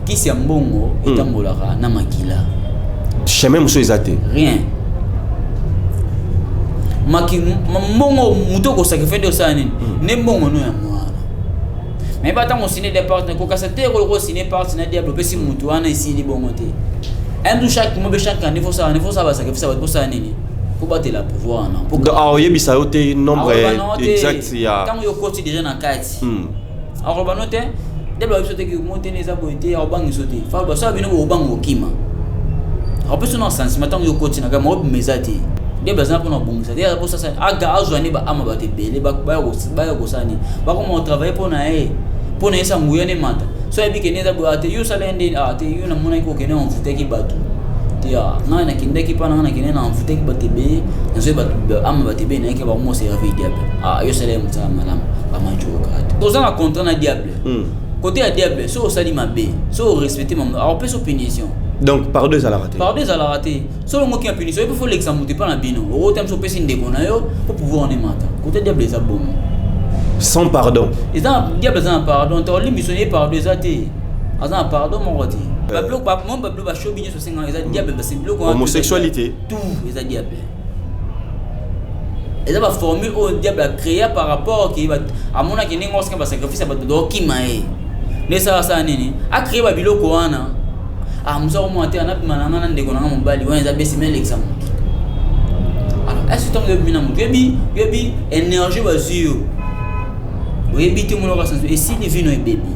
Kisi ya mbongo etambolaka na makila. Chemin mosusu eza te. Rien. Maki mbongo, moto okosacrifier nde osala nini? Nde mbongo no yango wana. Mais ba ntango osine de part, kokasa te. Koloko osine part na diable, opesi motu wana, esili bongo te. Un jour, chaque mois, chaque année, faut sala, faut sala basacrifice bato. Posala nini? Po batela pouvoir wana. Donc aoyebisa yo te nombre exact ya Ntango yo okoti déjà na kati, akoloba no te. Diable ayebi so te ke mo tene eza boye te. Akobangisa te, fa basala bino bokobanga okima. Akopesa na sentiment ntango yo okoti na kati, maobima eza te. Diable aza mpona kobongisa te, aza posasa aga azwa nde baama bato ebele baya kosala nini, bakoma kotravailler mpo na ye, mpo na ye sa nguya nde mata. So ayebi kende eza boye te, yo osala ye nde te. Yo namonaki kokende envoûtaki bato te. Ngai nakendaki mpa na ngai, nakende na envoûtaki bato ebele, nazwi bato ama bato ebele, nayaki bango servir diable. Yo osala ye mosala malamu, bamanjoka te. Toza na contrat na diable. Côté ya diable, so osali mabe, so orespecte mama, akopesa punition. Donc pardon ezalaka te? Pardon ezalaka te. So olongoki ya punition, oyebi, faut olekisa moto epa na bino. Okota biso, opesi ndeko na yo mpo pouvoir wana emata. Côté diable eza bongo. Sans pardon? Eza diable aza na pardon te. Olimbiso ye, pardon eza te. Aza na pardon moko te. Babiloko mo babiloko bashobi nyonso osengaka eza diable. Basi biloko wana, homosexualité, tout eza diable. Eza baformule oyo diable acréa par rapport ke amonaki ndenge osika basacrifice ya bato dokima ye nde esalasala nini, acréé babiloko wana. Mosu akomona te, anabima na nga na ndeko na nga mobali wana, eza besi me elekisa motu. Alors est ce ntango oyebimi na motu, oyebi énergie bazwi yo, oyebi te, monoko sanso esili, vino ebebi.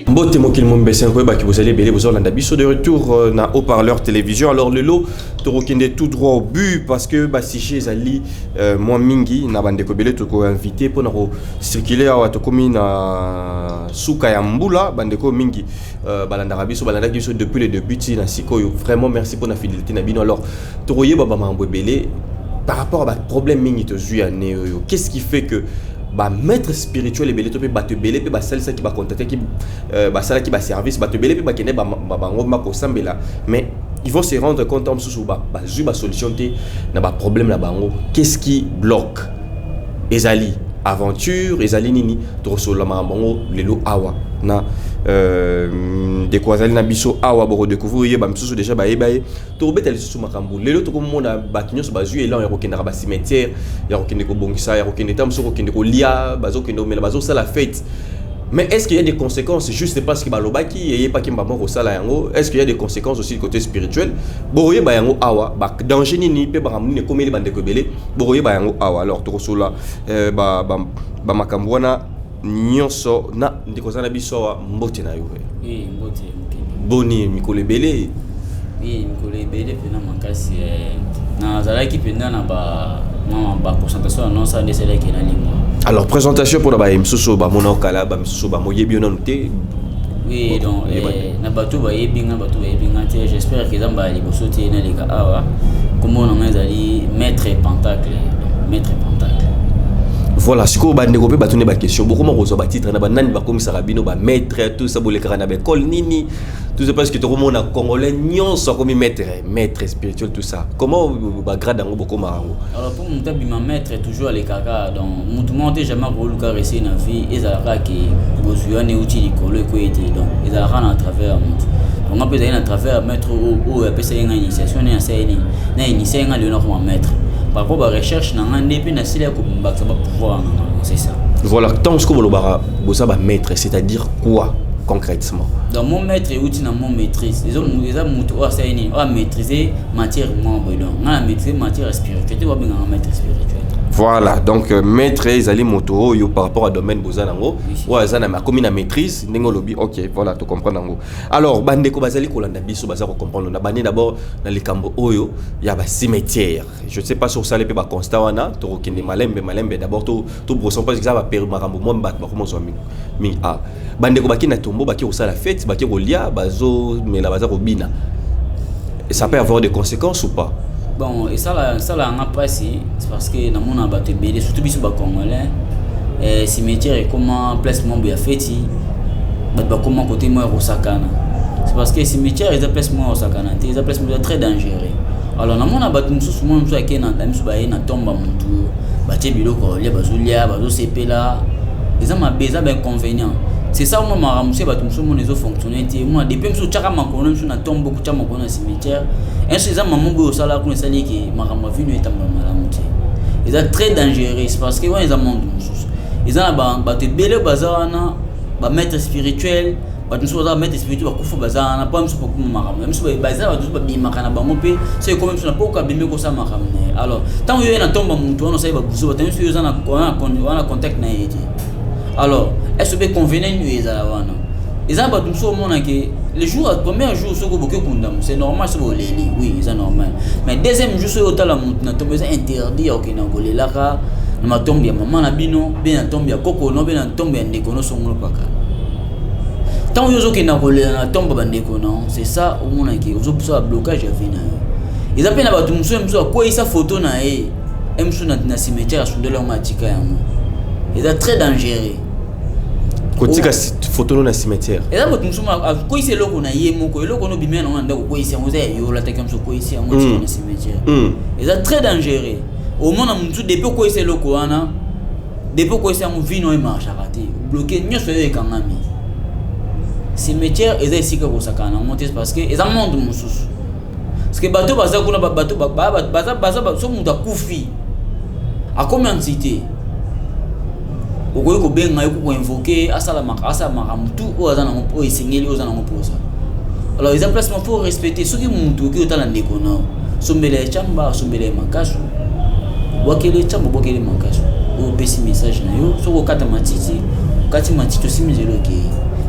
Mbote mokili mombese, koyebaki bozali ebele bozolanda biso de retour na Haut-Parleur Télévision. Alors lelo tokokende tout droit au but parce que basujet ezali mwa mingi na bandeko ebele tokoinvite mpona kocircule awa. Tokomi na suka ya mbula. Bandeko mingi balandaka biso, balandaki biso depuis le début ti na sikoyo, vraiment merci mpona fidélité na bino. Alors tokoyeba bamakambo ebele par rapport à baproblème mingi tozwi ane oyo. Qu'est-ce qui fait que bamaître spirituel ebele to mpe bato ebele mpe basalisaki, bacontactaki, basalaki baservice, bato ebele mpe bakende bango bakosambela, mais ils vont se rendre compte mosusu bazwi basolution te na baproblème na bango? Qu'est-ce qui bloque? Ezali aventure, ezali nini? Tokosolola makambo yango lelo awa na ndeko azali na biso awa. Bokodécouvrir ye, bamisusu déjà bayeba ye. Tokobeta lisusu makambo lelo. Tokomona bato nyonso bazwi élan ya kokendaka bacimetière, ya kokende kobongisa, ya kokende ta mosusu kokende kolia, bazokende komela, bazosala fête. Mais est-ce qu'il y a des conséquences juste parce que balobaki eyepaki mbamo kosala yango? Est-ce qu'il y a des conséquences aussi du côté spirituel? Bokoyeba yango awa. Ba danger nini mpe makambo nini ekomeli bandeko ebele, bokoyeba yango awa. Alors tokosola bamakambo wana nyonso na ndeko aza na biso awa. Mbote na yo. Oui, mbote mokili. Boni mikolo ebele? Oui, mikolo ebele mpena makasi. Nazalaki mpenza na ba mwa baconcentration ya nonsa nde esalaki na limwa. Alors présentation mpona baye misusu bamona okala, bamisusu bamoyebi yo nanu te. Oui, donc na bato bayebi nga, bato bayebi nga te, j'espère que eza mbala liboso te naleka awa. Kombo na nga ezali Maître Pentacle, donc Maître Pentacle. Voilà. Sikoyo bandeko mpe batuni baquestion. Bokoma kozwa batitre na banani bakomisaka bino bamaître, tout ça? Bolekaka na baekole nini, tout ça? Parce que tokomona congolais nyonso akomi maître, maître spirituel, tout ça. Comment bagrade yango bokomaka yango? Alors mpo moto abima maître, toujours alekaka. Donc motu moko te jamais akoluka réussir na vie ezalaka ke bozwi wana euti likolo ekoyi te. Donc ezalaka na travers ya motu. Donc nga mpe ezali na travers ya maître oyo apesaki nga initiation nde nasali nini, na initie nga, lelo nakoma maître par rapport barecherche na nga nde mpe nasili ya kobakisa bapouvoir na nga. C'est ça. Voilà. Ntango sikoyo bolobaka boza bamaître, c'est-à-dire quoi concrètement? Donc mon maître euti na mon maîtrise. Eza motu oyo asali nini, oyo amaîtrise matière moko boye. Donc nga na maîtrise matière spirituelle te, babengaka maître spirituel. Voilà, donc maître ezali moto oyo par rapport à domaine boza nango, oyo aza na akomi na maîtrise ndenge olobi. Ok, voilà, tocomprendre yango. Alors bandeko bazali kolanda biso, baza kocomprendre na bandi d'abord na likambo oyo ya bacimetière. Je ne sais pas si osali mpe baconstat wana. Tokokende malembe malembe. D'abord tobroson parce que eza baperi makambo mwa bato bakomozwa mingi. Ah, bandeko baki na tombeau, baki kosala fête, baki kolia, bazomela, baza kobina. Ça peut avoir des conséquences ou pas? Bon, esala yanga mpasi, c'est parce que namona bato ebele, surtout biso bacongolais, cimetière ekoma place moko ya feti. Bato bakoma kote moko ya kosakana. C'est parce que cimetière eza place moko ya kosakana te, eza place moko eza très dangereux. Alors namona bato mosusu, mwana mosusu ake na miso, baye na tombe motu, batie biloko kolia, bazolia, bazosepela. Eza mabe, eza bainconvénient. C'est ça, mwa makambo mosusu ya bato mosusu mona ezofonctionne te. Mona depuis mosusu otyaka makolo mosusu na tombe, kotya makolo na cimetière inso, eza mama boye osala kuna, esali eke makambo ya vino etambola malamu te. Eza très dangereux, c'est parce que wana eza monde mosusu. Eza na bato ebele baza wana, bamaître spirituel. Bato mosusu baza bamaître spirituel, bakufa, baza wana mpo mosusu bakuma makambo mosusu. Baza bato mosusu babimaka na bango mpe so ekomi mosusu na mpo abimi kosala makambo na ye. Alors ntango yo ye na tombe motu wana, osali babuzo, bato mosusu yo oza wana contact na ye te. Alors est ce mpe convenant nini ezala wana? Eza na bato mosusu omonake le jour, premier jour, soki oboki okunda, c'est normal soki oleli, oui, eza normal. Mais deuxième jour, soki otala motu na tombe, eza interdit ya kokende kolelaka na matombe ya mama na bino, mpe na tombe ya koko no, mpe na tombe ya ndeko no songolo paka. Ntango yo ozokenda kolela na tombe bandeko no, c'est ça, omonaki ozosala blocage ya vie na yo. Eza mpe na bato mosusu akweyisa photo na ye e mosusu na cimetière, asundoli yango, atika yango. Eza très dangereux. Kotika photo no na cimetière? Eza moto mosusu akweyisi eloko na ye moko, eloko no obimia nango na ndako, okweyisi yango, eza ya yo, olataki mosusu, okweyisi yango, tika na cimetière. Eza très dangereux. Omona mosusu depuis okweyisa eloko wana, depuis okweyisa yango, vie no emarchaka te, bloqué nyonso oyo ekangami. Cimetière eza esika kosakana nango te, parce que eza monde mosusu, parce que bato baza kuna, bato baza. So moto akufi, akomi entité, okoki kobenga ye, koinvoke, asala makambo tu oyo aza nango, oyo esengeli, oyo aza nango mposa. Alors eza place faut respecter. Soki motu okoki otala ndeko na yo, sombela ya chamba, asombela ya makasu, obwakeli chamba, obwakeli makasu, oyo opesi message na yo. Soki okata matiti, okati matiti, osimi nzela, okei.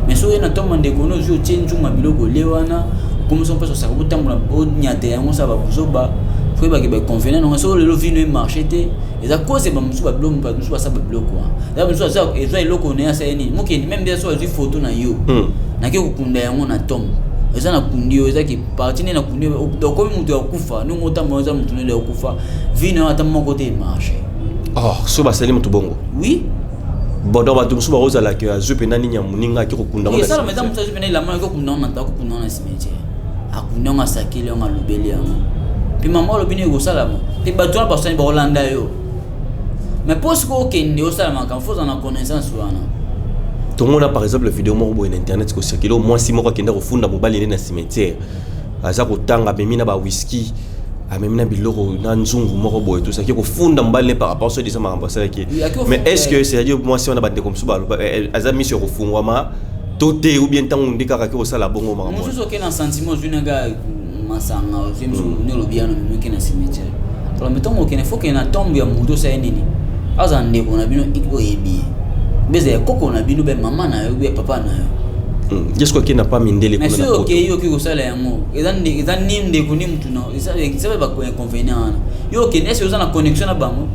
Mais soki oye na tombe ndeko no, ozwi, otie nzunga biloko, olie wana, okomisa mpasi, osaka botambola, onyata yango, osala babuzoba. Faut oyebake baconvenant nango. Soki lelo vie no emarche te, eza cause bamosusu, babiloko bato mosusu basala babiloko wana. Eza mosusu ezwa eloko na ye, asala nini, mokende même nde so azwi photo na yo, nake kokunda yango na tombe, eza na kundi oyo, ezaki parti nde na kundi oyo. Okomi moto ya kokufa, ndenge otambola, eza moto nde ya kokufa, vie na yo ata moko te emarche. Oh, so basali moto bongo? Oui. Bon, donc bato mosusu bakozalaka azwi mpena nini ya moninga, ake kokunda ngo na esalama eza cimetière. Moto azwi mpena elamba, ake kokunda yango na akokunda yango na cimetière, akunda yango, asakeli yango, alobeli yango mpe mama alobi nini ekosalama mpe bato wana basani bakolanda yo. Mais mpo sikoyo okende osala makambo, faut ozala na connaissance wana. Tomona par exemple video moko boye na internet kocircule, mwasi moko akenda kofunda mobali nde na cimetière, aza kotanga, amemi na bawhisky, amemi na biloko na nzungu moko boye, tosaki kofunda mobali ne par rapport so disa makambo asalaki. Oui, aki Mais est ce que kofunda. c'est à dire mwasi wana, bandeko mosusu baloba aza miso ya kofungwama to te, ou bien ntango nde kaka ake kosala bongo makambo wana? Mosusu oke na sentiment, ozwi nanga masanga, ozwi mosusu nde olobi yana, omemi, oke na cimetière. Alors mais ntango okende, faut okende na tombe ya moto osala nini, aza ndeko na bino oyebi ye, beza ya koko na bino, be mama na yo, be papa na yo. Ye soki akende na pa mindele Mais kuna soki na poto. Okei, okoki kosala yango, eza ni ndeko ni mutu na eza bainconvénient wana. Yo okende, ese oza na connexion na bango,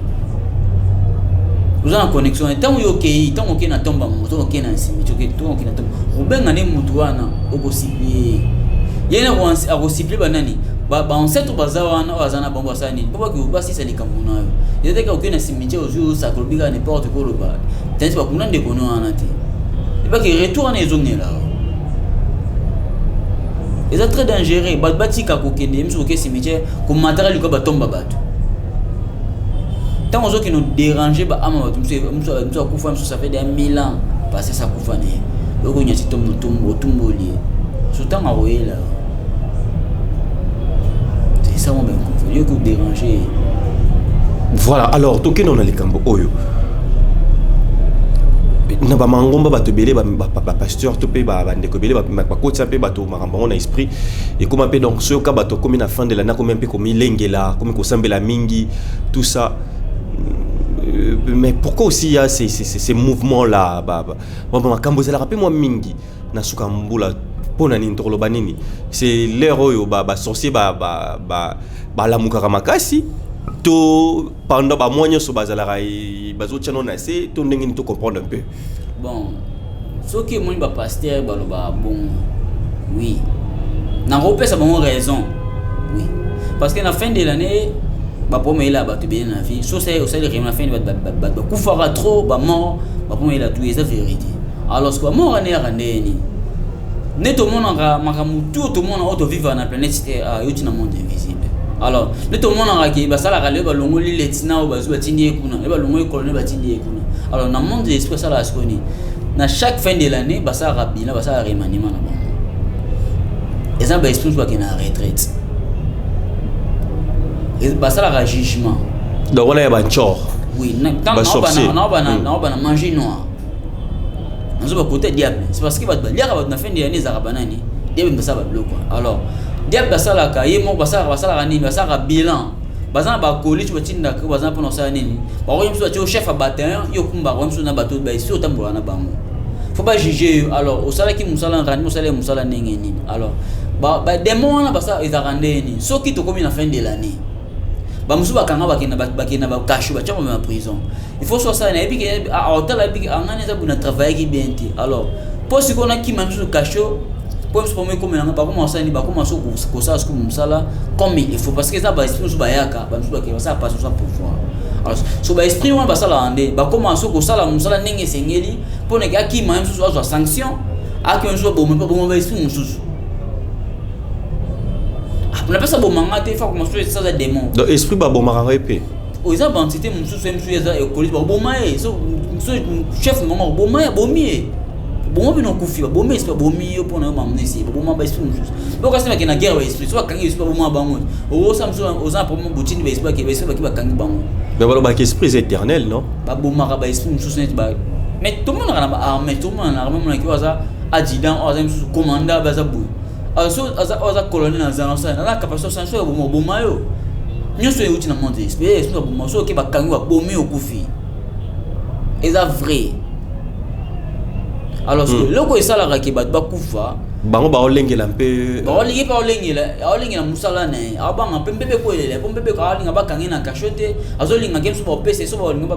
oza na connexion. Ntango yo okei, ntango okei na tombe moto, okei na cimetière, ntango okei na tombe, obenga nde mutu wana, okosupplier ye na akosupplier banani, baancêtre baza wana, oyo aza na bango, basala nini mpo baki basisa likambo na yo. Eza teke okei na cimetière, ozwi, osaka, olobi kaka n'importe quoi, oloba tandis bakunda ndeko no wana te, ebaki retour wana ezongela. Eza très dangereux. Bato batika kokende miso koke cimetière, komataka likoya batomba bato. Ntango ozokende odéranger baama bato mosusu akufa, mosusu ça fait déjà 1000 ans passé sa kufa na ye, okonyati otumboli ye, so ntango akoyela, c'est ça mo bainconvénient, yoki odéranger. Voilà, alors tokende na likambo oyo na bamangomba. Bato ebele, bapasteur to mpe bandeko ebele bakotisa mpe bato makambo yango na esprit, ekóma mpe donc soki oka bato akomi na fin de l'année, akomi mpe komilengela, akomi kosambela mingi, tout ça. Mais pourquoi aussi il y a ces mouvements là ba makambo ezalaka mpe mwa mingi na suka mbula? Mpo na nini? Tokoloba nini? C'est l'heure oyo basorcier balamukaka makasi, to pendant bamois nyonso bazalaka bazotia no na se, to ndenge nini? To comprendre un peu. Bon, soki omoni bapasteur balobaka bongo, oui, nakopesa bango raison, oui, parce que na fin de l'année baproblème eyela bato ebele na vie. So osali réunion na fin, bato bakufaka trop, bamort, baproblème eyela tout. Eza vérité. Alors que bamort wana eyaka ndenge nini? Nde tomonaka makambo tu, tomona oyo tovivre na planète te, euti na monde invisible. Alors nde tomonaka ke basalaka lelo, balongoli letina oyo bazwi, batindi ye kuna, ye balongoli colonel, batindi ye kuna. Alors na monde de l'esprit asalaka sikoyo nini? Na chaque fin de l'année basalaka bilan, basalaka remaniement na bango. Eza baesprit mosusu bakende na retraite, basalaka jugement. Donc wana ya bancor. Oui. Basorcier. Naoba na magie noire, nazoba côté diable. C'est parce que bato baliaka bato na fin de l'année ezalaka banani? Diable. Basala babiloko. Alors diable basalaka ye moko, basalaka nini? Basalaka bilan. Baza na bakolisi batindaka, baza mpona kosala nini? Bakoki mosusu batie chef ya bataillon, yo okumbaka mosusu na bato baesi, otambola na bango, faut bajuge yo. Alors osalaki mosala randi, osali mosala ndenge nini? Alors badémon wana basala ezalaka ndenge nini? Soki tokomi na fin de l'année, bamosusu bakanga, bakenda bakasho, batia bango na prison. Il faut so osala, nayebi ke otala, yebi ke angani eza boye, na travaillaki bien te. Alors mpo sikoyo nakima mosusu kasho, mpo mosusu pomo ekomelanga, bakoma kosala nini? Bakoma so kosala sikoyo mosala comme il faut, parce que eza baesprit mosusu bayaka, bamosusu bakende basala passation pouvoir. Alors so baesprit wana basalaka nde bakoma so kosala mosala ndenge esengeli, mpo neke akima ye mosusu, azwa sanction, akima mosusu, aboma mpe aboma baesprit mosusu. Napesa bomanga te, fa koma so eza démon. Donc esprit babomaka ngai mpe? Eza baentité mosusu, ye mosusu eza ekolisi, baboma ye. So chef mongo oboma ye, abomi ye, bongo bino okufi, babomi esprit, babomi yo mpona yo mamona esi baboma baesprit mosusu. Bokasi bakende na guerre, baesprit so bakangi esprit, baboma bango. Okosa mosusu oza na problème, botindi baesprit, bake, baesprit baki, bakangi bango. Mais balobaka esprit eza éternel, non? Babomaka baesprit mosusu neti ba, mais tomonaka na baarmée, tomona na armée, monaki oyo aza adjudant, oyo aza mosusu commandant, baza boye. So aza colonel, aza naza capacité osala soki oboma, oboma yo nyonso euti na monde esprit. Esprit baboma, soki oke bakangi, babomi, okufi. Eza vrai. Alors eloko esalaka ke bato bakufa, bango baolengela mpe. Baolingi mpe aolengela, aolengela mosala na ye, aobanga mpe mbebe koyelela, mpo mbebe aolinga bakangi na kasho te. Azolinga ke mosusu baopesa so, baolinga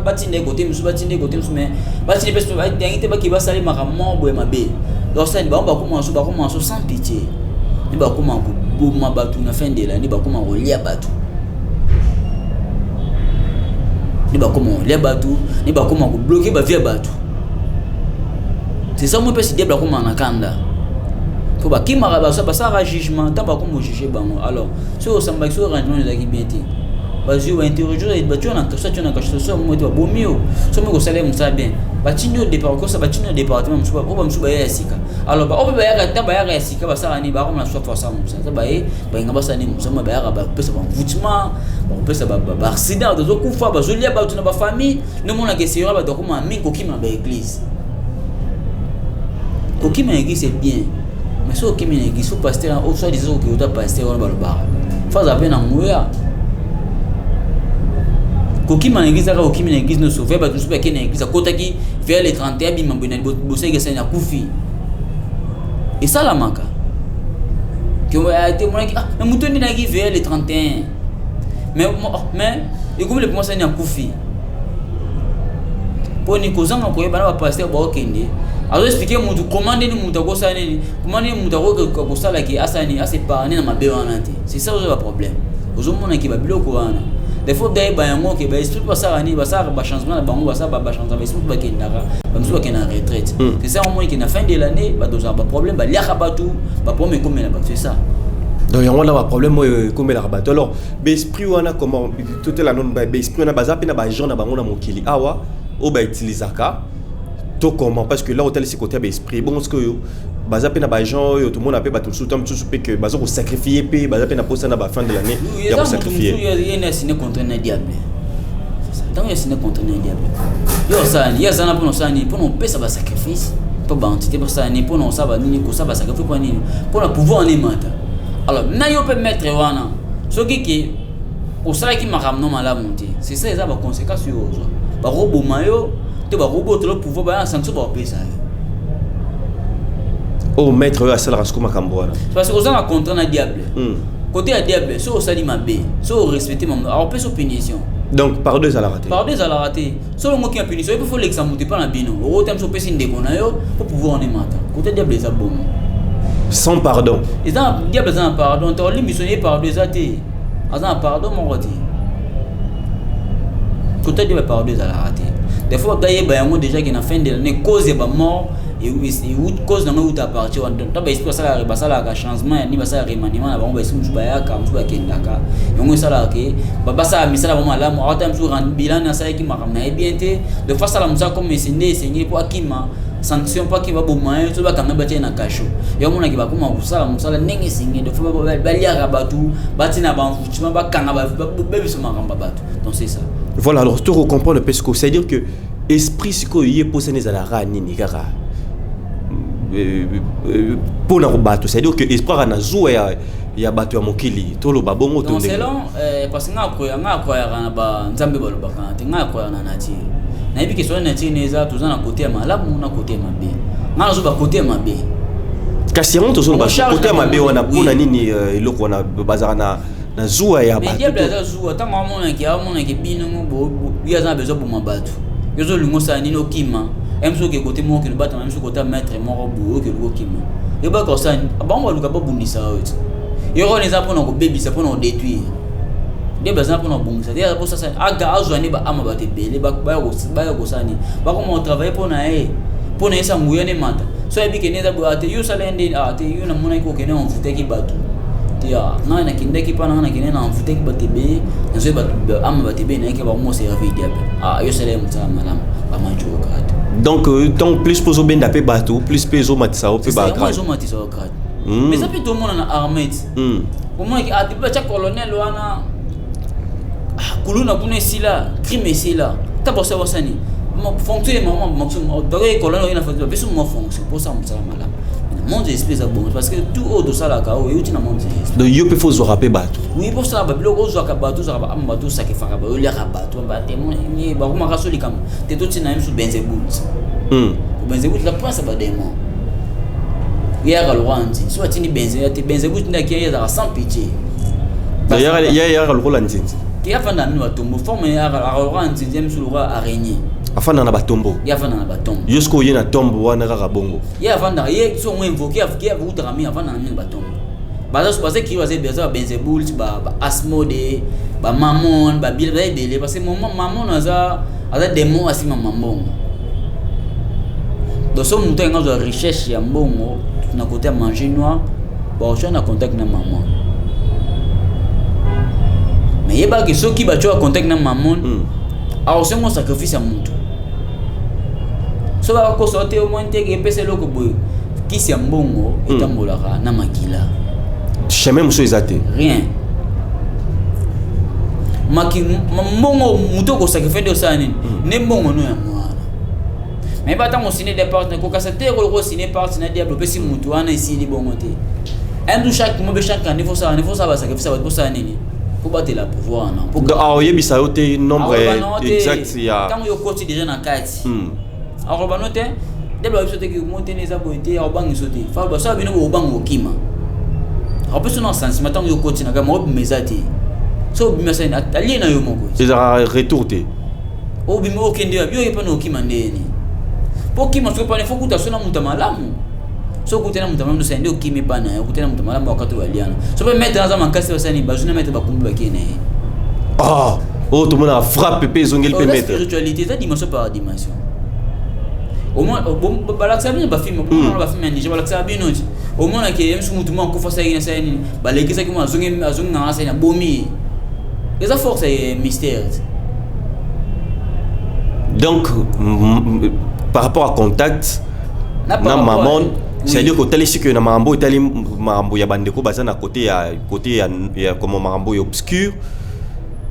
batinda ye kote mosusu, batinda ye kote mosusu, mais batindi mpe yangi te, baki basali makambo moko boye mabe. Donc sani bango bakóma so, bakóma so sans pitié, nde bakóma koboma bato na fin de l'année, bakóma kolia bato, nde bakóma kolia bato, nde bakóma kobloquer bavie ya bato. C'est ça moi mpe si diable akóma na kanda, fo bakimaka, basalaka jugement. Ntango bakóma ojuge bango, alors soki osambaki, soki arrangement ezalaki bien te, bazwi bainterroge, batie na kasho, atie na kasho, so yango te, babomi yo. So moki kosala ye mosala bien, batindi yo départ, kosa batindi yo département mosusu, oyo bamosusu baya ya sika. Alors oyo mpe bayaka, ntango bayaka ya sika, basala nini? Bakoma na soif, basala mosala ta baye, balinga basala nini? Mosala. Bayaka, bakopesa baenvoûtement, bakopesa baaccident, bazokufa, bazolia bato na bafamille. Nde omonaka eseyora bato bakoma mingi kokima na baéglise. Kokima na église, c'est bien, mais soki okimi na église, faut pasteur oyo soit disant okoki ota pasteur wana, balobaka faut azala mpe na nguya. Kokima na église kaka, okimi na église nyonso, vers bato mosusu bakei na église, akotaki vers le 31, bima boye na boseki, esali, akufi. Esalamaka te, monaki, ah, mais moto nde nayaki vers le 31, mais ekomi le premier, sani akufi. Mponi kozanga koyeba na bapasteur, baokende azoexpliquer mutu comment ndeni mutu akosala nini, comment ndeni mutu akoki kosalaki, asala nini, aséparane na mabe wana te. C'est ça ozo baproblème. Ozomonaki babiloko wana, des fois dayeba yango ke baesprit basalaka nini, basalaka bachangement na bango, basala bachangement, baesprit bakendaka, bamosusu bakenda na retraite. C'est ça, omoni ke na fin de l'année bato ozala baproblème, baliaka bato, baproblème ekomela bato, c'est ça. Donc yango wana baproblème oyo ekomelaka bato. Alors baesprit wana, comment totela nano baesprit wana? Baza mpe na baagent na bango na mokili awa oyo bautilisaka, to comment? Parce que là otalisi côté ya baesprit bongo, soki oyo baza mpe na baagent oyo tomona mpe bato mosusu, ta mosusu mpe ke baza kosacrifie, mpe baza mpe na posa na bafin de l'année ya kosacrifie. Ye nde asine contrat na diable. Ntango asine contrat na diable, yo osala nini? Ye aza na mpona osala nini? Mpona opesa basacrifice mpo baentité basala nini? Mpona osala banini? Kosala basacrifice mpona nini? Mpona pouvoir wana emata. Alors na yo mpe maître wana, soki ke Osalaki makambo no malamu te, c'est ça, eza baconséquence oyo ozwa. Bakoboma yo to bakobotola pouvoir, baya na sanction bakopesa yo. Oyo maître oyo asalaka siko makambo wana? Parce que oza na contrat na diable. Côté ya diable, so osali mabe, so orespecte makambo, akopesa punition. Donc pardon ezalaka te? Pardon ezalaka te. So olongoki ya punition, epe fo olekisa moto epa na bino, okota miso, opesi ndeko na yo mpo pouvoir wana emata. Côté diable eza bongo. Sans pardon? Eza diable aza na pardon te. Olimbiso ye, pardon eza te, aza na pardon moko te. Côté diable, pardon ezalaka te. Des fois bayeba yango déjà ke na fin de l'année, cause ya bamort, cause nango euta à partir wana. Ta baesprit basalaka changement ya nini, basalaka remaniement na bango. Baesprit mosusu bayaka, mosusu bakendaka. Yango esalaka ke basala misala bango malamu. Awata mosusu bilan asalaki makambo na ye bien te. Des fois asala mosala comme esende esengeli mpo akima sanction, mpo akima baboma ye, so bakanga batia ye na cachot. Yango monaki bakoma kosala mosala ndenge esengeli. Des fois baliaka bato, batina baenvoûtement, bakanga, babebisa makambo ya bato. Donc c'est ça. Voilà, alors to comprendre parce que c'est à dire que esprit sikoyo ye mposana ezalaka nini kaka mpona bato? C'est à dire que esprit kaka na zuwa ya bato ya mokili, toloba bongo to? Donc selon parce que nga akoyaka na banzambe balobaka na te. Nga akoyaka na nature. Nayebi ke soki nature ne eza, toza na côté ya malamu na côté ya mabe. Nga nazoba côté ya mabe. Kasi yango tozoloba, côté ya mabe wana mpona nini? Eloko wana bazalaka na zuwa ya bato. Diable aza zuwa. Ntango amonaki bino, ye aza na besoin boma bato. Yo ozolinga osala nini? Okima ye mosu, oke kote moko, okende batama mosu kota maître moko boye, okende okima. Yebaka osala bango, baluka babundisa oyo ti yo wana eza mpona kobebisa, mpona kodétruire. Nde baza mpona kobongisa te, mpo aga azwa nde baama bato ebele baya kosala nini, bakoma kotravaille mpona ye, mpona yesa nguya nde mata. So ayebi ke nde eza boye te, yo osala ye nde te. Yo namonaki okende envoûtaki bato te. Ngai nakendaki mpa nanga, nakende na envoûtaki bato ebele, nazwi bato ama bato ebele, nayaki bango servir diable. Yo osala ye mosala malamu, bamanjoka te. Donc tant plus mpo ozobenda mpe bato, plus mpe ezomatisa yo mpe bagrade. Ezomatisa yo grade. Mais eza mpe tomona na armée, omonaki depuis batya colonel wana, kuluna kuna esila, crime esila. Ta bosa bosani fonction ye mama bakoki colonel oyo na fonction, bapesi mwa fonction mposala mosala malamu. Monde esprit eza bongo, parce que tout oyo tosalaka oyo euti na monde esprit. Donc yo mpe fo ozwaka mpe bato? Oui, mpo osala babiloko, ozwaka bato, ozwaka baama bato, osakefaka bato, oliaka bato, badémon bakomaka so likambo te. Totina ye mosu Belzébuth. Belzébuth, la prince ya badémon, yeyaka lokwa nzinzi. So batindi Benze te, Belzébuth nde akei, ezalaka sans pitié. Yeyaka lokola nzinzi? Ke afanda na batombo, forme yaka lokwa nzinzi, ye mosu lokwa araignée. Afanda na batombo? Ye afanda na batombo. Yo soki oye na tombo wana kaka bongo? Ye afandaka, ye so ngo invoqué, avutaka mingi, afandaka mingi batombo. Baza baza kiri, baza ebele, baza baBelzébuth, baAsmodée, bamamon, babile, baza ebele, parce que Mamon aza démon asima mambongo. Donc so moto alinga azwa recherche ya mbongo na côté ya magie noire, baotya na contact na Mamon. Mais yebaki, soki batya contact na Mamon, akosenga sacrifice ya motu. So bakokosa te, omoni te epesa eloko boye. Kisi ya mbongo etambolaka na makila. Chemin mosusu eza te? Rien. Maki mbongo, moto okosacrifie nde osala nini nde mbongo no yango wana. Mais batango osine de part, kokasa te koloko osine part na diable, opesi motu wana, esili bongo te. Un jour, chaque mois, chaque année, fosala nini? Fosala basacrifice bato. Posala nini? Po batela pouvoir wana. Oyebisa yo te nombre exact ya? Ntango yo okoti déjà na kati, akoloba no te. Nde balobi biso te ke mo tene eza boye te, akobangisa te. Fa basala bino bobanga okima, akopesa na sentiment. Ntango yo okoti na kama, obima eza te. So obima, sani alie na yo moko. Ezalaka retour te? Obima, okende yo oye mpana okima ndeni? Mpo okima soki pana, fo kuta so na moto ya malamu. So okuti na moto ya malamu, osali nde okimi epa na ye, okuti na moto ya malamu, wakati baliana. So mpe maître aza makasi, basani bazwi na maître, bakumbi, bakie na ye. Ah, oyo tomonaka frappe mpe ezongeli mpe maître. Spiritualité eza dimension par dimension. Balakisaka bino bafilm, omona bafilm ya Niger, balakisaka bino ti omonake ye mosu mutu moko akufa, asalaki na asali nini, balekisaki mo, azongi nanga, asali na bomi ye. Eza force ya mystère. Donc par rapport à contact na Mamon, c'est-à-dire kotalisi ke na makambo etali makambo ya bandeko baza na côté ya comme makambo ya obscur,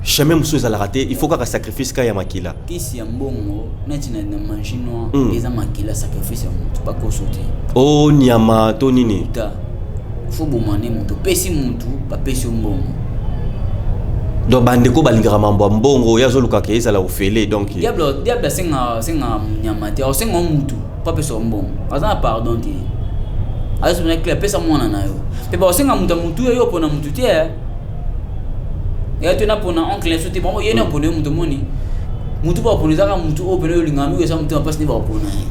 chemin mosusu ezalaka te, il faut kaka sacrifice ka ya makila. Kisi ya mbongo neti na magie noire eza makila, sacrifice ya motu, bakoso te. O nyama to nini? Ta fo boma nde motu, opesi motu, bapesi yo mbongo. Donc bandeko balingaka mambo ya mbongo, ye azolukaka ezala ofele, donc. Diable asengaka nyama te, asenga mutu po apesa mbongo. Aza na pardon te, azosepena clair, apesa mwana na yo mpe bakosenga mutu ya mutu yo mpona mutu te, ya te na mpona oncle so te. Bango ye na mpona yo mutu omoni mutu bakopona, ezaka mutu oyo pene olingaka mingi, eza mutu mpasi nde bakopona ye.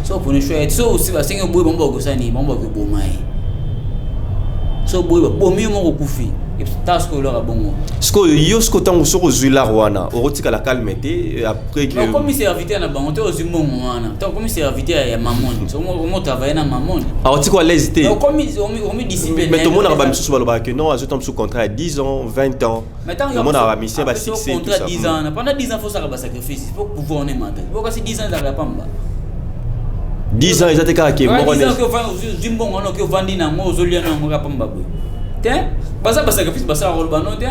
So opona choix ye, so osi basengi oboyi, bango bakosala nini? Bango bakoboma ye. So oboyi, babomi yo moko, okufi. Ta sikoyo olaka bongo. Sikoyo yo, sikoyo ntango soki ozwi lar wana, okotikala calme te après que Okomi serviteur na bango te. Ozwi mbongo wana te, okomi serviteur ya Mamoni, okomi otravaille na Mamoni. Aotiki à l'aise te. Okomi discipline. Mais tomonaka bamisusu balobaka ke non, azwi mosusu contrat ya 10 ans, 20 ans. Omonaka bamisien basuccès, tout ça. 10 ans, pendant 10 ans faut osala basacrifice, faut pouvoir on emata po kasi 10 ans ezalaka pamba. 10 ans eza te kaka ke moko. Ozwi mbongo wana, oki ovandi nango, ozolia nango kaka pamba boye te. Baza basacrifice basalaka, koloba no te,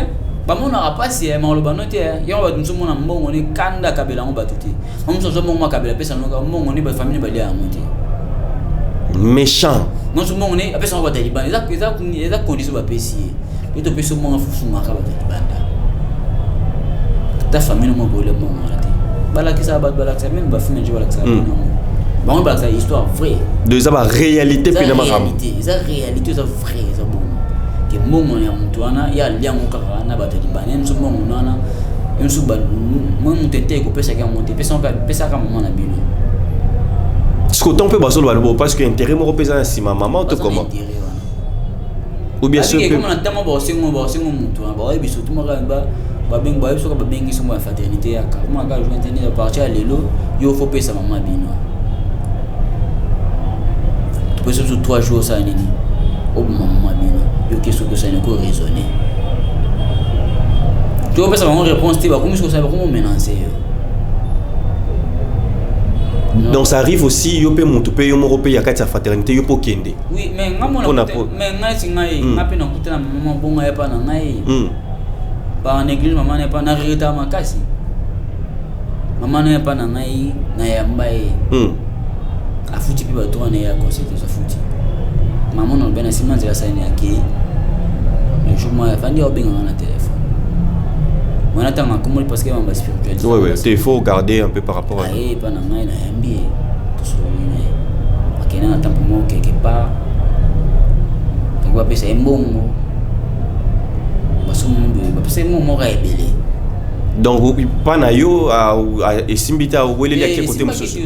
bamonaka mpasi ya makoloba no te. Yango bato mosusu mona mbongo ne kanda, akabela yango bato te. Mosusu azwa mbongo, akabela, apesa yango mbongo ne bafamille balia yango te. Méchant. Mosusu mbongo ne apesa yango bato ya libanda. Eza condition bapesi ye. Yo topesi mbongo, fusungaka bato ya libanda, ta famille moko boyele mbongo wana te. Balakisaka bato, balakisaka même bafilme nje, balakisaka yango, bango balakisaka histoire vraie. Donc eza baréalité mpena makambo. Eza réalité, eza vrai, eza bongo ke mbongo ya motu wana ye alia yango kaka na bato ya libanda. Ye mosu mbongo wana, ye mosu mwa moto ete ekopesaki yango te, pesaka mama na bino. Siko ntango mpe bazoloba lobo parce que intérêt moko mpe eza na nsima mama to comment ou bien sûr mpe na ntango baosengo motu wana, baoyebi surtout maka babengi, bayebi soki babengi songo ya fraternité yaka omaka jour internet. À partir ya lelo, yo faut pesa mama bino. Topesi biso 3 jours, osala nini? Oboma mama bino. Yo ke soki osala nini, koraisonner to opesa bango réponse te, bakomi soki osala, bakomi omenacer yo. Donc ça arrive aussi yo mpe motu mpe yo moko mpe ya kati ya fraternité, yo mpe okende? Oui, mais nga mona, mais ngai ti ngai nga mpe nakutana mama bongo ya pa na ngai par néglige mama na ye, pa na regretter makasi. Mama na ye pa na ngai, nayamba ye, afuti mpe bato wana ye ya conseil te, afuti mama na lobe na nsima nzela asali akei. Le jour moko afandi, abenganga na telefone wana, ntango akomoli, parce que bamba spiritualité. Ouais, il faut garder un peu par rapport à Aye epa na ngai, nayambi ye, tosololi na ye, akende na temple moko quelque part, tango bapesa ye mbongo, bapesa ye mbongo moko ya ebele. Donc mpa na yo esimbi te, aweleli, ake kote mosusu.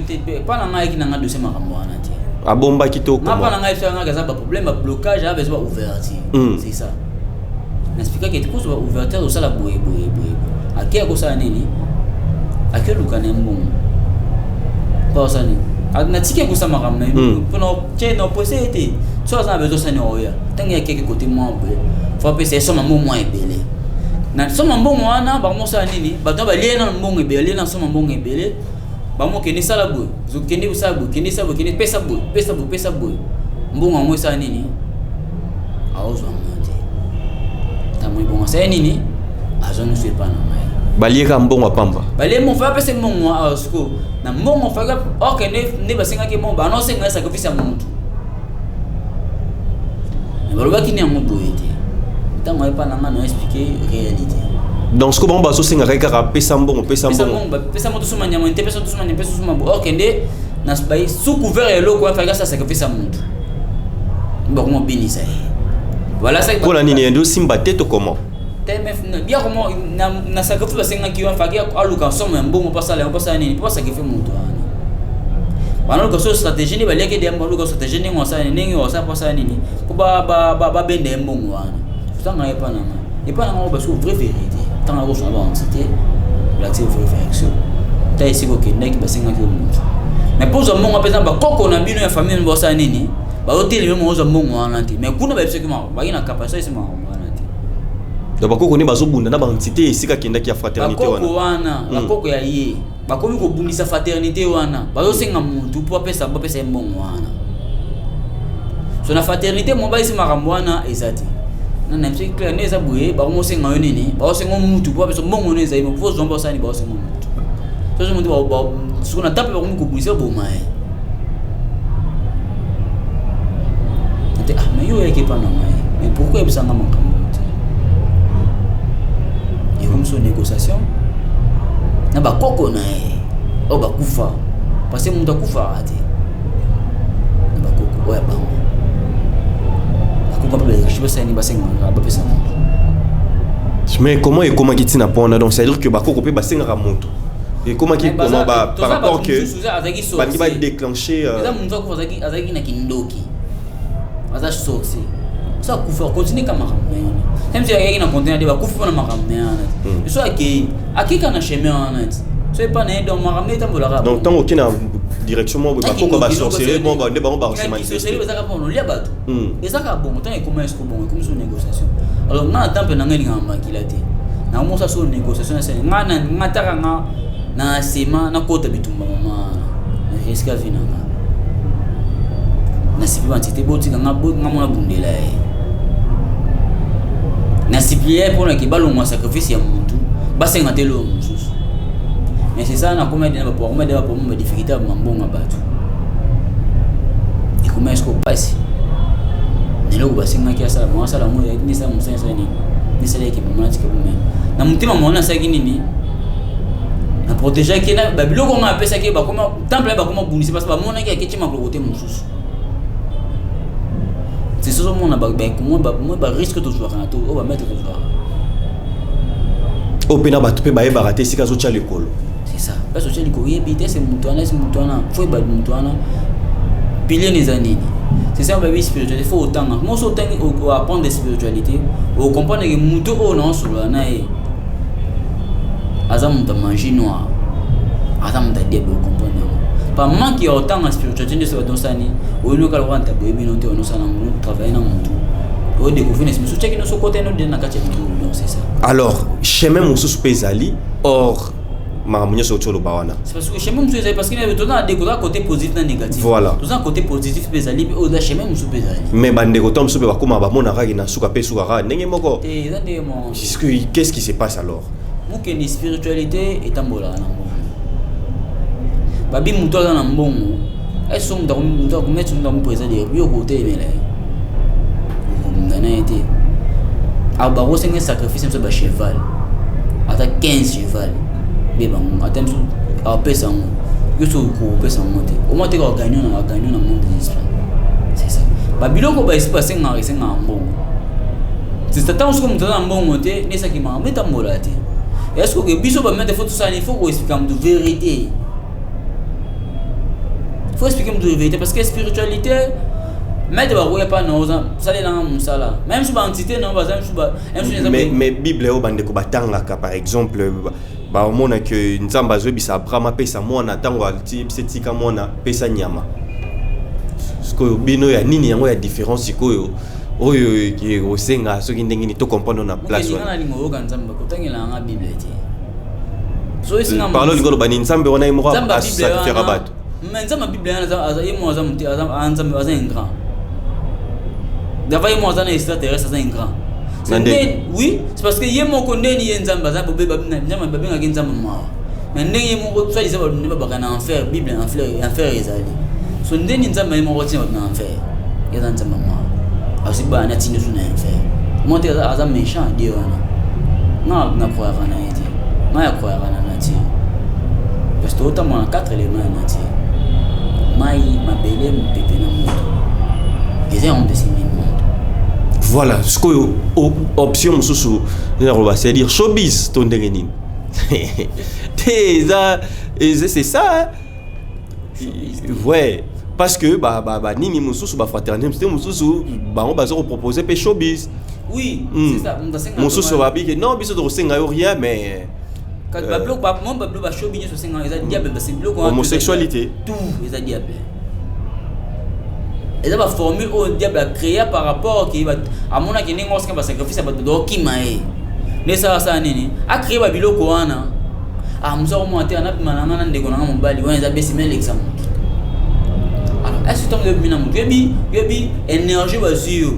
Mpa na ngai ayaki na ngai dossier makambo wana te. Abombaki to? Nga mpa na ngai, biso ngai aza baproblème, bablocage, aza besoin baouverture. C'est ça naexpliquaki ete kozwa baouverture, osala boye boye boye. Ake akosala nini? Ake oluka na ye mbongo mpo osala nini? Natiki ekosala makambo na ye mpona tie na opose ye te. So aza na besoin osala nini, oya. Ntango ye akeki kote mwa boye, faut apesa ye soma mbongo mwa ebele. Na soma mbongo wana, bakomosala nini? Bato balie nano mbongo ebele, balie na soma mbongo ebele. Bango kende sala boye, kende kosala boye, kende sala boye, kende pesa boye, pesa boye, pesa boye. Mbongo yango esala nini? Aozwa yango te. Ntango ebongo asala nini? Azongi so epa na ngai. Balieka mbongo ya pamba. Balie mbongo, faut apesa mbongo awa. Sikoyo na mbongo faki okende nde basengaki mbongo, banosenga ye sacrifice ya motu. Balobaki ni yango boye te. Ntango ayepa na ngai, na expliquer réalité. Donc sikoyo bango bazosengaka ye kaka pesa mbongo, pesa mbongo. Pesa moto, soma nyama te, pesa tosoma nyama, pesa soma boye. Okende na sous couvert ya eloko wana, faki asala sacrifice ya motu, bakoma obinisa ye. Voilà ça. Mpona nini? Ende osimba te to comment? Bia komo na sacrifice basengaki wana, faki aluka somo ya mbongo mpo asala yango, mpo asala nini, mpo asacrifie moto wana. Banaluka so stratégie nde baliaki de, baluka stratégie ndenge wasala nini, ndenge wasala mpo asala nini, mpo babenda ye mbongo wana. Tanga epa na nga, epa na nga baso vraie vérité. Ntango akosona baentité, olakisi vraie version ta esika okendaki, basengaki yo motu, mais mpo ozwa mbongo mpenza, bakoko na bino ya famille basala nini? Bazotelemi mo ozwa mbongo wana te. Mais kuna bayebisaki baki na capacité esi makambo wana te. Donc bakoko nde bazobunda na baentité esika akendaki ya fraternité wana. Bakoko wana, bakoko ya ye bakomi kobundisa fraternité wana, bazosenga motu mpo apesa, bapesa ye mbongo wana. So na fraternité mo bayesi makambo wana eza te. Na biso clair nde eza boye. Bakomosenga yo nini? Bakosenga mutu mpo bapesa mbongo no ezali po ozwa, basala nini? Bakosenga mutu soso mutu. Siko na tape bakomi kobundisa, boma ye te. Ah, mais yo oyaki epa na ngai, mais pourquoi oyebisanga makambo te? Ekomi so négociation na bakoko na ye oyo bakufa, parce que moto akufaka te. Na bakoko oyo ya bango, bakoko mpe baexige, basali basengaka, bapesa moto. Mais comment ekomaki ntina mpo wana? Donc c'est à dire que bakoko mpe basengaka moto, ekomaki comment par rapport que balingi badéclencher? Eza motu akufa, azalaki na kindoki, aza sorcier. So akufa, akontinue ka makambo na ye wana. Même si ayaki na conteneur te, bakufi mpona makambo na ye wana te. So akei, akeka na chemin wana ti so epa na ye, donc makambo etambolaka. Donc ntango okei na direction moko boye, bakoko basorcellerie, bon, nde bango bakose manifester. Ezaka mpona olia bato, ezaka bongo. Ntango ekoma esiko bongo, ekomi so négociation. Alors nga na temple na ngai, elingaka makila te. Nakomosa so négociation nasali nga nga taka nga na nsema, nakota bitumba mama wana, na risque vie na nga. Nasipi bantite, botika nga, nga mona bundela ye. Nasiplie mpona ke balongwa sacrifice ya motu, basenga te eloko mosusu. Mais c'est ça, nakoma ede na bakoma ede baproblème, badifficulté ya mambongo ya bato ekoma esiko mpasi. Na eloko basengaki asala, bango asala yango, ezalaki nde esala mosala, esala nini, esalaki mama natika bomema na motema. Mwana asalaki nini? Na protégeaki na babiloko nga apesaki. Bakoma temple, bakoma bundisi, parce bamonaki aketi makolo te mosusu. C'est ça, ozomona barisque tozwaka na to oyo bamaître tozwaka. Oyo mpe na bato mpe bayebaka te esika azotya likolo. C'est ça, place otya likolo, oyebi te. Se moto wana, ese moto wana, faut yeba moto wana pilier eza nini. C'est ça, babi spiritualité, faut otanga moso, otangi, oapprendre spiritualité, ocomprendre ke moto oyo na osolola na ye aza moto ya magie noire, aza moto ya diable. Ocomprendre yango par manque ya otanga spiritualité. Nde so bato osani oyonoka lokola nta boyebi no te, onosala yango, travailler na motu, odécouvrir na mosusu, tiaki nyonso, kota ino na kati ya biloko. Donc c'est ça. Alors chemin mosusu mpe ezali or makambo nyonso oti oloba wana? C'est parce que chemin mosusu ezali, parce que toza na toza côté positif na négatif. Voilà. Toza na côté positif mpe ezali, mpe oyo eza chemin mosusu mpe ezali. Mais bandeko to mosusu mpe bakóma, bamonaka kaka na suka mpe suka kaka ndenge moko. Te, eza ndenge moko. Qu'est-ce qui se passe alors? Mokende, spiritualité etambolaka na mbongo. Babi moto aza na mbongo, eso moto akometi, moto akomi président de yo, kotelemela ye, okomunda na ye te. Bakosenga sacrifice mosusu, bacheval, ata 15 cheval be bango, ata mosusu apesa yango, yo so okopesa yango te, omoi te kagagno na agagno na monde des esprits. C'est ça, babiloko baesi basengaka, esengaka mbongo. C'est ntango soki moto aza na mbongo te, nde esaki makambo etambola te. Est-ce que biso bamaître, faut tosala nini? Faut koexpliquer moto vérité, faut expliquer moto vérité, parce que spiritualité, maître bakoya pa na oza salelanga mosala, même so baentité na baza mosusu. Mais Bible oyo bandeko batangaka, par exemple, baomona ke Nzambe azoyebisa Abraham apesa mwana, ntango atiyebisa etika mwana, pesa nyama. Sikoyo bino ya nini yango ya différence sikoyo oyo osenga soki ndenge nini tocomprendre na place? Wana nalinga oyoka Nzambe, kotangelanga Bible te. Parlo, olingi oloba ni Nzambe wana ye moko asacrifiaka bato? Mais Nzambe ya Bible wana, ye moko aza Nzambe, aza ingrat. Dava ye moko aza na extraterrestre, aza ingrat. Oui, c'est parce que ye moko ndeni ye Nzambe aza, Nzambe babengaki Nzambe mawa, mais ndenge ye moko soi-disant bato nde babaka na enfer. Bible, enfer, enfer ezali so ndeni Nzambe ye moko atina bato na enfer. Ye aza Nzambe mawa, azwi bana, atindi so na enfer. Mo te, aza méchant Dieu wana. Nga nacroyaka na ye te, nga yacroyaka na nature, parce que totambola na quatre éléments ya nature: mai, mabele, mopepe na moto. Eza yango mpe esimbi monde. Voilà, sikoyo option mosusu nde nakoloba, c'est-à-dire showbiz to ndenge nini te, eza c'est ça, ouais, parce que banini mosusu, bafraternité mosusu, bango baza kopropose mpe showbiz. Oui. C'est ça. Mosusu babiki non, biso tokosenga yo rien, mais babiloko mo babiloko bashobi nyonso osengaka eza diable, parce biloko Homosexualité. Tout eza diable, eza baformule oyo diable acréa par rapport ke amonaki ndenge osika basacrifice ya bato dokima ye, nde esalasala nini, acréé babiloko wana. Ah, mosu akomona te, anabima na nga na ndeko na nga mobali wana, eza besi, me elekisa motu. Alors est ce ntango oyebi na motu, oyebi énergie bazwi yo,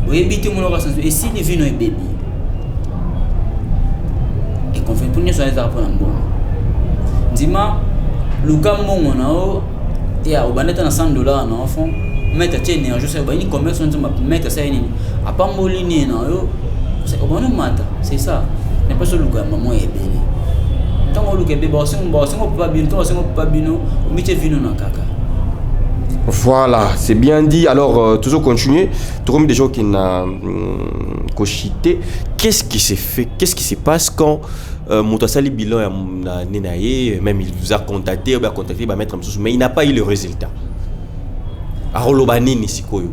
oyebi te, monoko sanso esili, vino ebebi, econfirme mpo nyonso wana ezaka mpona mbongo. Ndima, luka mbongo na yo te, obanda ata na 100 $ na yo, fond maître atie énergie, osala bayini commerce wana. Nzambe, maître asali nini? Apamboli nini na yo, obanda omata. C'est ça. Na mpasi oluka mama ebele. Ntango oluka ebele, baosengo papa bino, ntango basengo papa bino, omitie vino na kaka. Voilà, c'est bien dit. Alors, toujours continuer. Tout comme des gens qui n'a kochité. Qu'est-ce qui s'est fait? Qu'est-ce qui se passe quand moto asali bilan ya na nena ye, même il vous a contacté, ou a contacté ba maître mosusu, mais il n'a pas eu le résultat. Aroloba nini sikoyo?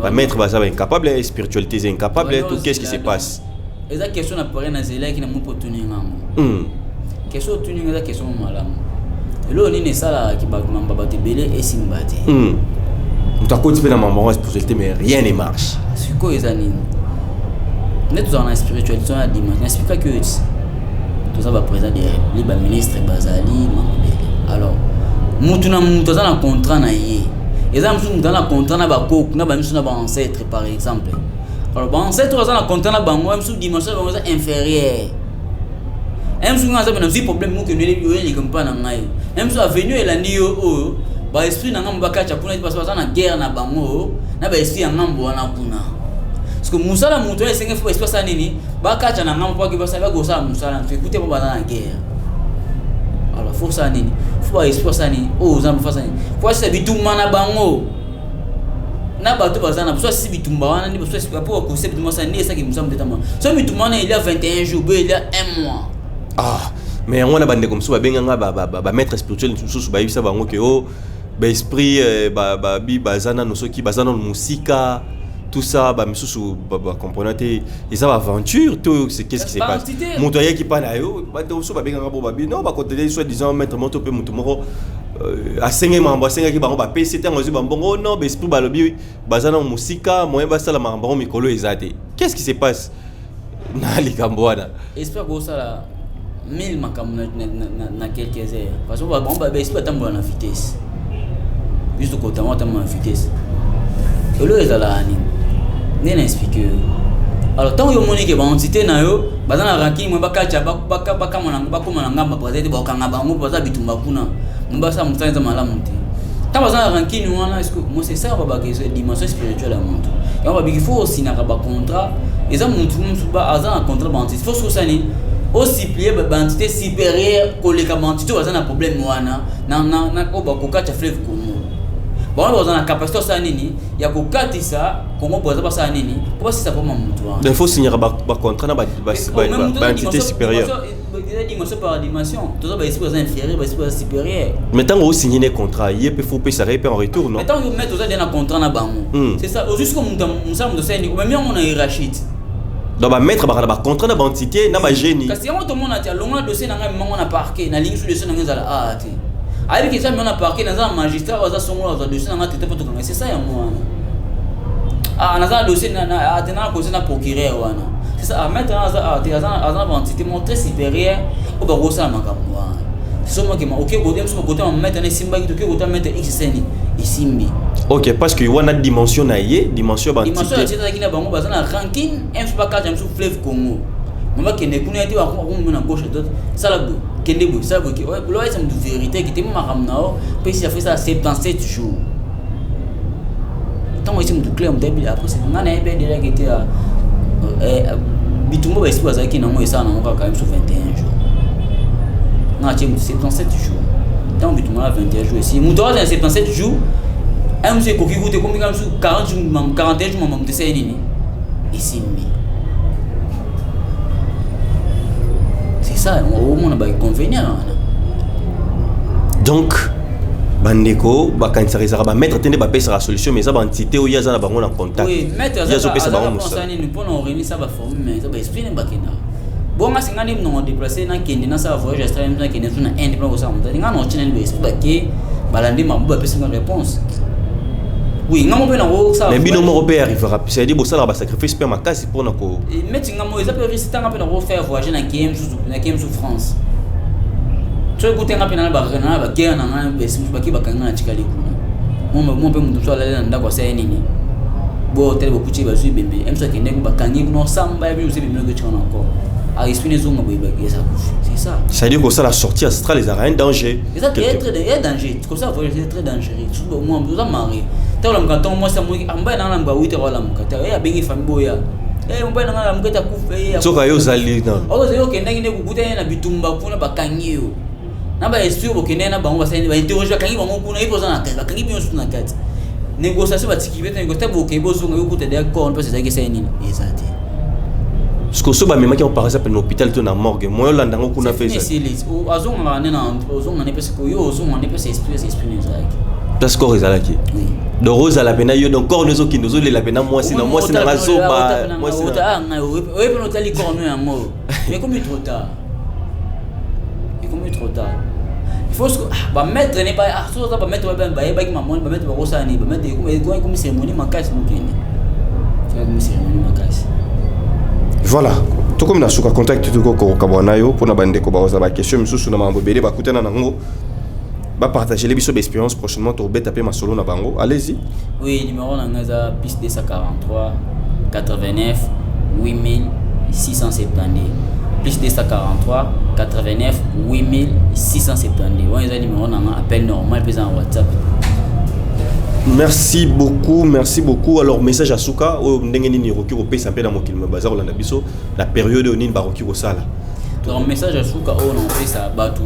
Ba maître baza ba incapable, spiritualité est incapable, tout, qu'est-ce qui se passe? Eza question na pare nazelaki na mo mpo otuni ngango. Question otuni nga eza question mo malamu. Eloko nini esalaka bato mamba, bato ebele esimba te? Moto akoti mpe na mambo ya spiritualité, mais rien ne marche. Sikoyo eza nini? Nde tozala na spiritualité wana, dimension naexplikaki oyo ti toza baprésident de république, baministre bazali mambo ebele. Alors mutu na mutu aza na contrat na ye. Eza mosusu mutu aza na contrat na bakoko na bamisu na baancêtre par exemple. Alors baancêtre oyo aza na contrat na bango, mosusu dimension na bango eza inférieure. Mosusu nga aza mpe nazwi problème moko oyelika mpa na ngai, mosusu avenue elandi yo oyo baesprit na ngambo bakatya kuna parce baza na guerre na bango na baesprit ya ngambo wana kuna, parce que mosala moto oyo esenge fo baesprit asala nini, bakatya na ngambo mpo ake basala, bakosala mosala nto ekute mpo baza na guerre. Alors fo osala nini? Fo baesprit asala nini? Oyo oza fo asala nini? Fo asisa bitumba na bango na bato baza na so asisi bitumba wana nde po bakosisa bitumba, asala nde esaki mosala motetama. So bitumba wana elia 21 jours boye, elia 1 mois. Ah, mais yango wana bandeko mosusu babenganga bamaître spirituel mosusu, bayebisa bango ke o baesprit babi baza nano, soki baza nano mosika, tout ça, bamisusu bacomprendre te, eza baaventure to c'est qu'est-ce qui se passe? Baentité. Moto ayaki mpa na yo, bandeko mosusu babenganga bo babi non, bakotele soi disant maître moto mpe moto moko asengaki makambo, asengaki bango, bapesi. Ntango azwi bambongo, oh non, baesprit balobi baza nano mosika, moyen basala makambo yango mikolo eza te. Qu'est-ce qui se passe na likambo wana? Esprit akosala mille makambo na quelques heures, parce que bango baesprit batambola na vitesse. Biso tokotama batambola na vitesse. Eloko ezalaka nini nde na explique yo. Alors ntango yo omoni ke baentité na yo baza na rancune, mwe bakatya bakoma na ngamba, baza te, bakokanga bango, baza bitumba kuna, mo basala mosala eza malamu te. Ntango baza na rancune wana, est ce que mo c'est ça babaka eza dimension spirituelle ya moto. Yango babiki fo osinaka bacontrat. Eza motu mosusu aza na contrat baentité, fo soki osala nini, osupplier baentité supérieure koleka baentité oyo baza na problème wana oyo bakokatya fleuve Congo. Bango baza na capacité osala nini ya kokatisa Congo, boza basala nini mpo basisa mpoma motu wana. Il faut signer bacontrat na baentité supérieure. Eza dimension par dimension. Toza baesprit baza inférieur, baesprit baza supérieur. Mais ntango osigné ne contrat, ye mpe faut opesaka ye mpe en retour, non? Mais ntango yo maître oza deya na contrat na bango, c'est ça. Ozwi siko moto mosala, moto asali nini, omemi yango na hiérarchie te. Donc bamaître baka na bacontrat na baentité na bagénie. Kasi yango tomona ti alongola dossier na ngai, memango na parquet. Nalingi so dossier na ngai ezala aa te, ayebi ke eza mema na parquet, naza na magistrat oyo aza songola, azwa dossier na ngai tete mpo tokanga. C'est ça, yango wana. Ah, naza na dossier te, na conseil na procureur wana. C'est ça. Ah, maître wana aza te, aza na baentité moko très supérieure oyo bakosala makambo wana. Somo oke kote mosusu, kote ma maître na esimbaki, toke kota maître xsn esimbi. Ok, parce que wana dimension na ye, dimension ya dimension ya baentité. Ezalaki na bango, baza na rancune mso, bakata mosusu fleuve Congo, mo bakende kuna te, bakomona na gauche à droite, sala boye, kende boye, sala boye, loyesa motu vérité kete mo makambo na yo mpe si afo esala 77 jours. Ntango esi motu clair, moto ayebi. Après c'est nga nayebi déjà ke te bitumba baesprit bazalaki nango, esala nango kaka mosu 21 jours. Nga atie motu 77 jours. Ntango bitumba na 21 jours esi moto aza na 77 jours, un mosu ekoki kuta ekomi kaka mosu 40 jours, 41 jours, mama moto esali nini, esimbi. C'est ça, omona bainconvénient wana. Donc bandeko bakanisaka ezalaka bamaître te nde bapesaka solution, mais eza baentité oyo aza na bango na contact. Oui, maître. Ye azopesa bango azaka mosala. Nini mpona oréunir baformule, mais eza baesprit nde bakendaka. Bonga singa nde nongo déplace, nakende nasala voyage astral, nakende so na Inde mpona kosala motali. Nga na otina nde baesprit bake, balandi mambo, bapesi nga réponse. Oui, nga mo mpe nakosala. Mais bino moko mpe arrivera, c'est-à-dire bosalaka basacrifice mpe makasi mpona ko Meti nga mo eza mpe risque. Tanga mpe nakofaire voyage, nakeye mosusu, nakeye mosusu France. Soki kutenga mpe na baguerre na ngai, besi mosusu bake, bakanga na tikali kuna. Mo mpe moto mosusu alali na ndako, asali nini bo tele, bokuti bazwi ebembe ye mosusu, akendeki, bakangi kuna, osamba ya bino mosusu, ebembe noki otika na encore esprit nezonga boye, eza kufi. C'est ça. C'est-à-dire kosala sortie astrale ezalaka un danger. Eza très très danger. Comme ça voyage, c'est très dangereux, surtout moi oza marié. Ntango olamuka ntongo, mwasi amoki ambai nanga na mba 8 heures, olamuka te, ye abengi famille boya. Eh, mobali na ngai alamuki ete akufa, eh, akufa. Soka yo ozali na Ozali, okendaki nde kokutani na bitumba kuna, bakangi yo na baesprit. Bokendaki na bango, basali bainterroge, bakangi bango kuna. Ye mpe oza na kati, bakangi bino nyonso na kati. Négociation, batiki bete négociation. Bokei, bozonga, yo kuta deya corps mpasi ezalaki esali nini, eza te. Parce que so bamemaki yango par exemple na hôpital to na morgue, moyo olanda yango kuna mpe ezali. Esili, azongaka nde na ozonga nde mpesi yo ozonga nde mpesi esprit ezalaki. Place corps ezalaki. Oui. Donc ozala pena yo, donc corps ezokende, ozolela pena mwasi na mwasi na nga, zoba mwasi na Oye mpena otali corps no yango, mais ekomi trop tard, ekomi trop tard. Il faut bamaître ne so oza bamaître bayebaki mamoni, bamaître bakosala nini? Bamaître, ekomi cérémonie makasi, mokende, ekomi cérémonie makasi. Voilà, tokomi na suka. Contact tokokokabwa na yo mpona bandeko bakozala baquestion misusu na makambo ebele bakutana nango, bapartagele biso baexpérience. Prochainement tobeta mpe masolo na bango. Allez-y. Oui, numéro na ngai eza plus 243 89 8672, plus 243 89 8672. Wana eza numéro na ngai, appel normal mpe eza na WhatsApp. Merci beaucoup, merci beaucoup. Alors, message ya suka oyo ndenge nini ekoki kopesa mpe na mokili baza kolanda biso na période oyo, nini bakoki kosala? Donc message ya suka oyo na kopesa bato,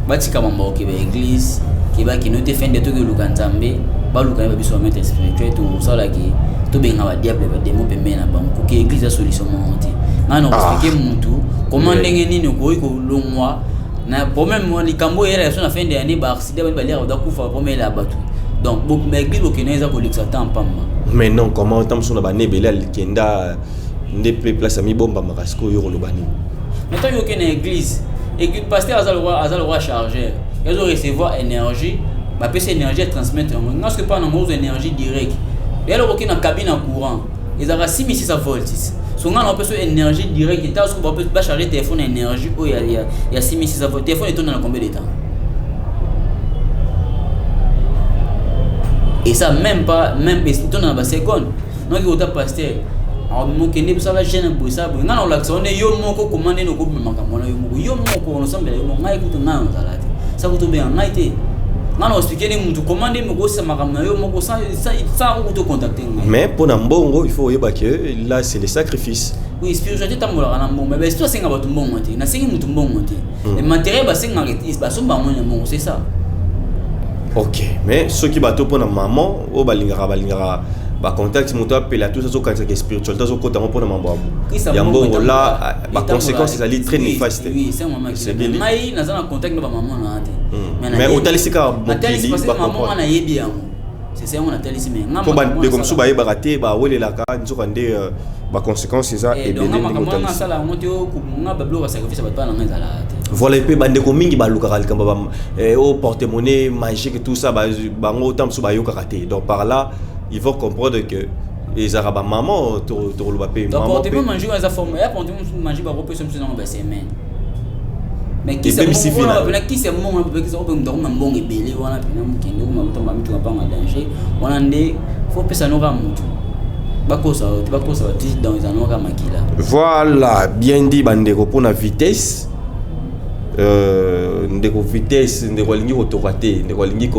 batika mambo ke baéglise ke bakende te. Fin de toki oluka Nzambe, baluka ye babiso bamaître spirituel, tosalaki tobenga badiable, badémon pembeni na bango. Koke église ya solution moko te. Ngai na koexpliquer mutu comment, ndenge nini okoki kolongwa na problème wana. Likambo oyo eyela biso na fin de année, baaccident, bani baliaka, bakufa, problème eyela bato. Donc baéglise bokende eza kolekisa temps pamba. Mais non, comment? Ntango mosusu na bana ebele alikenda nde mpe place ya mibombamaka. Sikoyo oyo koloba nini? Mais ntango okende na église, pasteur aza lokwa chargeur, azo recevoir énergie, bapesi énergie ya transmettre yango. Nga soki mpa nango ozwa énergie direct, eloko oki na cabine ya courant ezalaka 6600 volts. So nga na opesa énergie direct. Ntango soki bacharge téléphone na énergie oyo ya 6600 volts, téléphone etonda na combien de temps? Et ça même pas, même etonda na baseconde. Noki ota pasteur mokende bosala jeûne boye, sala boye, ngai na kolakisa wane yo moko koma ndeni okobima makambo wana yo moko, yo moko onosambela yo moko. Ngai kutu, ngai ozala te, sa kutu obenga ngai te. Ngai na expliquer nde mutu koma nde mokosisa makambo na yo moko sans okuti ocontacte ngai. Mais mpo na mbongo, il faut oyeba que là, c'est le sacrifice. Oui, spiritualité etambolaka na mbongo, mais baesprit asenga bato mbongo te. Nasengi mutu mbongo te. Matériel basengaka, basomba yango na mbongo, c'est ça. Ok, mais soki bato mpona maman oyo balingaka bacontact, moto apela tout, azokanisaka spiritualité, azokota yango mpona mambo ya mbongo, la baconséquence ezali très néfaste. Ngai naza na contact na bamama na te. Mais otalisi kaka mokili. Mama nayebi yango, c'est yango natalisi, mais mpo bandeko mosusu bayebaka te, bawelelaka, nzoka nde baconséquence eza ebele ndenge otalisi. Asala yango te, nga babiloko basacrifice bato bana nga ezalaka te. Voilà, mpe bandeko mingi balukaka likambo o porte-monnaie magique, tout ça, bango ta mosusu bayokaka te. Donc par là, ils vont comprendre que ezalaka bamama, tokoloba mpe. Porte-monnaie magique eza forme ya porte-monnaie magique, bakopesa mosusu nango basemaine, mais kisi ya mbongo, kisi oyo moto akoma mbongo ebele wana mpena mokende okoma kotamba mituka mpanga danger wana nde fo pesa noka motu, bakosa te, bakosa bati. Donc eza noka makila. Voilà, bien dit. Bandeko, mpona vitesse, ndeko vitesse, ndeko alingi kotoka te, ndeko alingi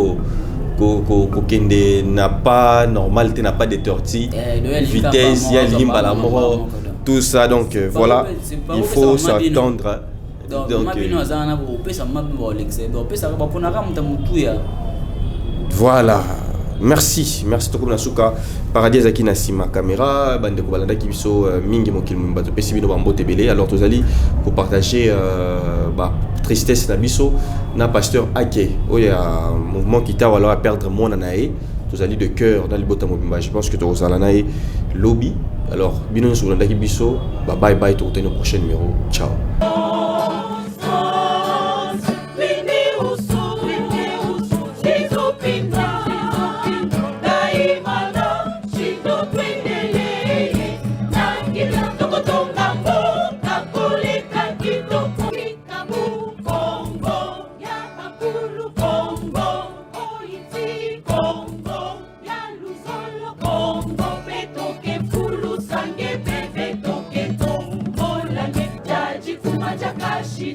kokende na pas normal te, na pas de tortue, vitesse ya alingi mbala moko, tout ça. Donc voilà, il faut s'attendre. Donc bino aza wana, opesa ma bino baolekisa, opesaka, baponaka moto ya motuya. Voilà, merci, merci. Tokomi na suka. Paradis ezalaki na nsima caméra. Bandeko balandaki biso mingi, mokili mobimba, topesi bino bambote ebele. Alors tozali kopartage batristesse na biso na pasteur Ake oyo ya mouvement Kita wala aperdre mwana na ye. Tozali de cœur na libota mobimba. Je pense que tokozala na ye lobi. Alors bino nyonso bolandaki biso, ba bye bye, tokutani au prochain numéro. Ciao.